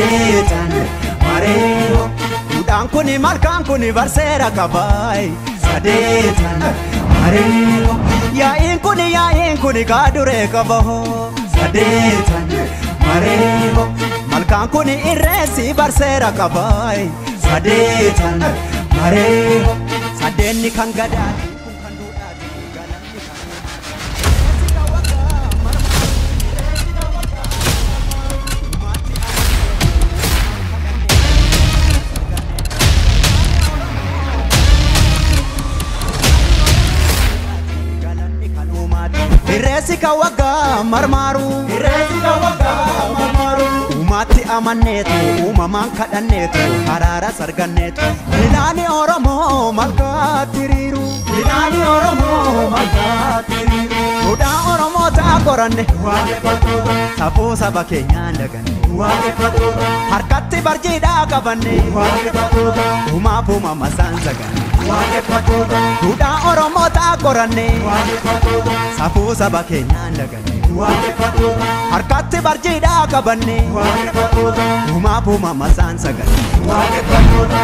Sadeetan mareeho. Duudhaan kuni malkaan kuni barseera qabaay. Sadeetan mareeho. Yaa'iin kuni yaa'iin kuni kaaduree qabahoo. Sadeetan mareeho. Malkaan kuni irreessi barseera qabaay. Sadeetan mareeho. Sadeenni kan gadaati kun kan duudhaati galanni kan Irreessi kan waggaa marmaaru. Irreessi kan waggaa marmaaru. Uumaatti amanneetu uumamaan kadhanneetu haraara sarganneetu. Ilaani Oromoo malkaatti hiriiru. Ilaani Oromoo malkaatti hiriiru. Duudhaa Oromoo ta'a qoranne. Waaqeffattoota. Safuu saba keenyaan daganne. Waaqeffattoota. Harkatti barjiidhaa qabanne. Waaqeffattoota. Uumaaf uumama isaan saganne. Waaqeffattoota. Duudhaa Oromoo ta'a qoranne. Waaqeffattoota. Safuu saba keenyaan daganne. Waaqeffattoota. Harkatti barjiidhaa qabanne. Waaqeffattoota. Uumaaf uumama isaan saganne. Waaqeffattoota.